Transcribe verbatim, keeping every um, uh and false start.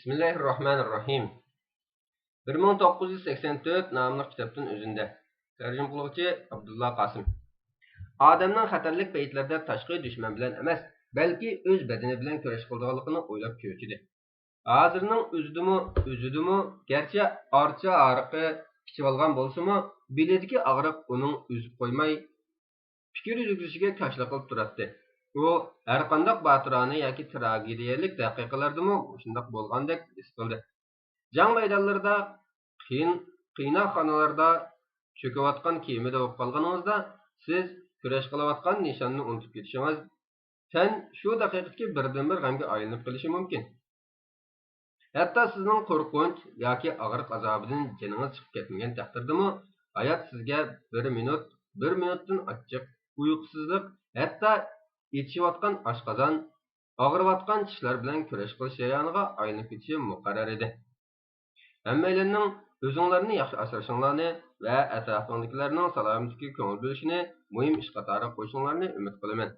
بىسمىللاھىررەھمانىررەھىم. بىر مىڭ توققۇز يۈز سەكسەن تۆت ناملىق كىتابتىن ئۈزۈندە. تەرجىمە قىلغۇچى ئابدۇللا قاسىم. ئادەمنىڭ خەتەرلىك پەيتلەردە تاشقى دۈشمەن بىلەن ئەمەس، بەلكى ئۆز بەدىنى بىلەن كۈرەش قىلىدىغانلىقىنى ئويلاپ چۆچۈدى. ھازىرنىڭ ئۆزىدىمۇ، ئۆزىدىمۇ گەرچە ئارچا ھارىقى ئىچىۋالغان بولسىمۇ، بېلىدىكى ئاغرىق ئۇنىڭ ئۈزۈپ قويماي، پىكىر يۈرگۈزۈشىگە كاشىلا قىلىپ تۇراتتى. ئۇ ھەرقانداق باتۇرانە ياكى تراگېدىيەلىك دەقىقىلەردىمۇ مۇشۇنداق بولغاندەك ھېس قىلدى. جەڭ مەيدانلىرىدا، قىيىن، قىيناقخانىلاردا، چۆكۈۋاتقان كېمىدە بولۇپ قالغىنىڭىزدا، سىز كۈرەش قىلىۋاتقان نىشاننى ئۇنتۇپ كېتىشىڭىز تەن شۇ دەقىقىدىكى بىردىنبىر غەمگە ئايلىنىپ قېلىشى مۇمكىن. ھەتتا سىزنىڭ قورقۇنچ ياكى ئاغرىق ئازابىدىن جېنىڭىز چىقىپ كەتمىگەن تەقدىردىمۇ، ھايات سىزگە بىر مىنۇت، بىر مىنۇتتىن ئاچچىق، ئۇيقۇسىزلىق، ھەتتا ئېچىشىۋاتقان ئاشقازان، ئاغرىۋاتقان چىشلار بىلەن كۈرەش قىلىش جەريانىغا ئايلىنىپ كېتىشى مۇقەررەر ئىدى. ھەممەيلەننىڭ ئۆزۈڭلارنى ياخشى ئاسرىشىڭلارنى ۋە ئەتراپىڭدىكىلەرنىڭ سالامىتىگە كۆڭۈل بۆلۈشىنى مۇھىم ئىش قاتارىغا قويۇشۇڭلارنى ئۈمىد قىلىمەن.